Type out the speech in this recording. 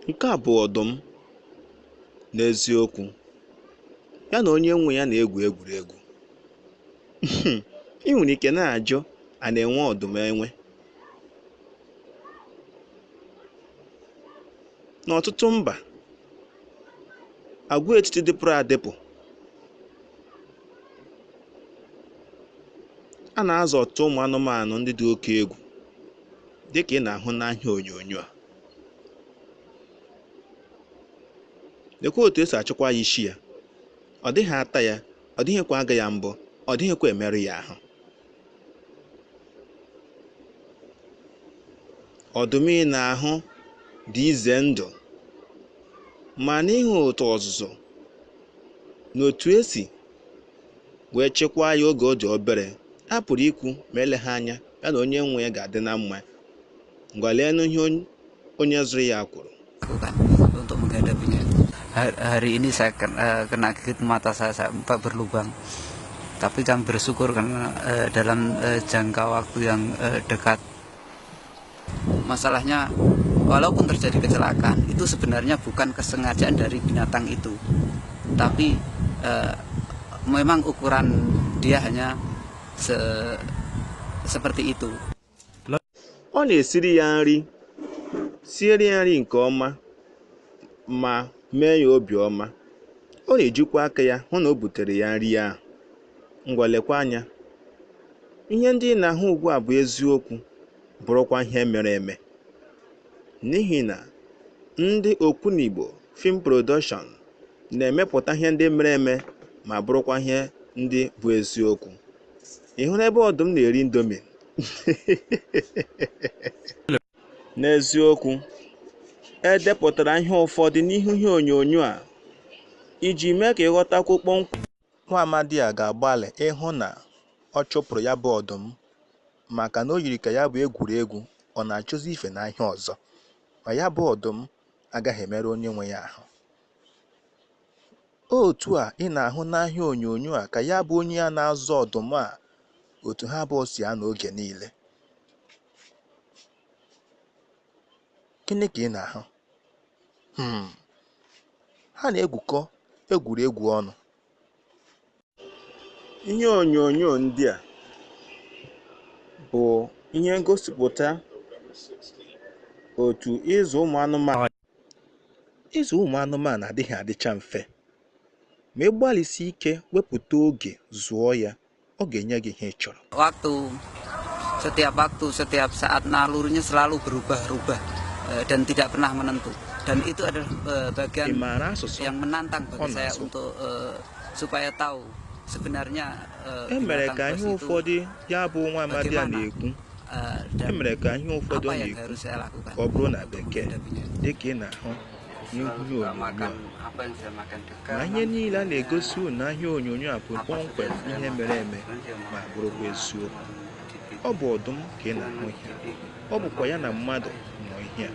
Nke a bụ ọdụm n'eziokwu. Ya na onye nwe ya na-egwu egwuregwu. Ị nwere ike na-ajụ, a na-enwe ọdụm enwe? N'ọtụtụ mba, agwaetiti dịpụrụ adịpụ, a na-azụ ọtụtụ ụmụ anụmanụ ndị dị oke egwu dịka ị na-ahụ n'ahịa onyonyo a. Lekwa otu esi achịkwa ya isi ya. Ọ dịghị ata ya, ọ dịghịkwa aga ya mbọ, ọ dịghịkwa emerụ ya ahụ. Ọdụm ị na-ahụ dị ize ndụ, ma n'ihi ụtọ ọzụzụ na otu esi wee chịkwaa ya oge ọ dị obere, a pụrụ ikwu ma eleghị anya ya na onye nwe ya ga-adị na mma. Ngwa leenụ ihe onye zụrụ ya kwuru. Untuk menghadapinya. Hari ini saya kena gigit, mata saya sampai berlubang. Tapi kami bersyukur karena dalam jangka waktu yang dekat. Masalahnya walaupun terjadi kecelakaan, itu sebenarnya bukan kesengajaan dari binatang itu. Tapi memang ukuran dia hanya seperti itu. Ọ na-esiri ya nri, siere ya nri nke ọma ma mee ya obiọma. Ọ na-ejikwa aka ya hụ na o butere ya nri ahụ. Ngwa lekwa anya. Ihe ndị ị na-ahụ ugbu a bụ eziokwu, bụrụkwa ihe mere eme. N'ihi na ndị Okwunigbo Film Production na-emepụta ihe ndị mere eme ma bụrụkwa ihe ndị bụ eziokwu. Ị hụrụ ebe ọdụm na-eri indomi? N'eziokwu, e depụtara ihe ụfọdụ n'ihu ihe onyonyo a iji mee ka ị ghọtakwuo kpọmkwem. Nwa amadi a ga-agbalị ịhụ na ọ chụpụrụ ya bụ ọdụm maka na o yiri ka ya bụ egwuregwu ọ na-achọzi ife n'ahịa ọzọ, ma ya bụ ọdụm agaghị emerụ onye nwe ya ahụ. Otu a ị na-ahụ n'ahịa onyonyo a ka ya bụ onye a na-azụ ọdụm a otu ha abụọ si anọ oge niile. Gịnị ka ị na-ahụ? Ha na-egwukọ egwuregwu ọnụ. Ihe onyonyo ndị a bụ ihe ngosipụta otu ịzụ ụmụ anụmanụ adịghị adịcha mfe, ma ị gbalịsi ike wepụta oge zụọ ya, ọ ga-enye gị ihe ị chọrọ. Waktu, setiap waktu, setiap saat nalurinya selalu berubah-ubah dan tidak pernah menentu. Dan itu adalah bagian yang menantang bagi saya untuk supaya tahu sebenarnya e mere ka ihe ụfọdụ ya bụ nwa amadi a na-ekwu, e mere ka ihe ụfọdụ ọ na-ekwu ka ọ bụrụ na bekee dịka ị na-ahụ n'ihu onyonyo a. Ma ihe niile a na-egosi unu n'ahịa onyonyo a bụ kpọmkwem ihe mere eme ma bụrụkwa eziokwu. Ọ bụ ọdụm ka ị na-ahụ ihe a, ọ bụkwa ya na mmadụ nọ ihe a.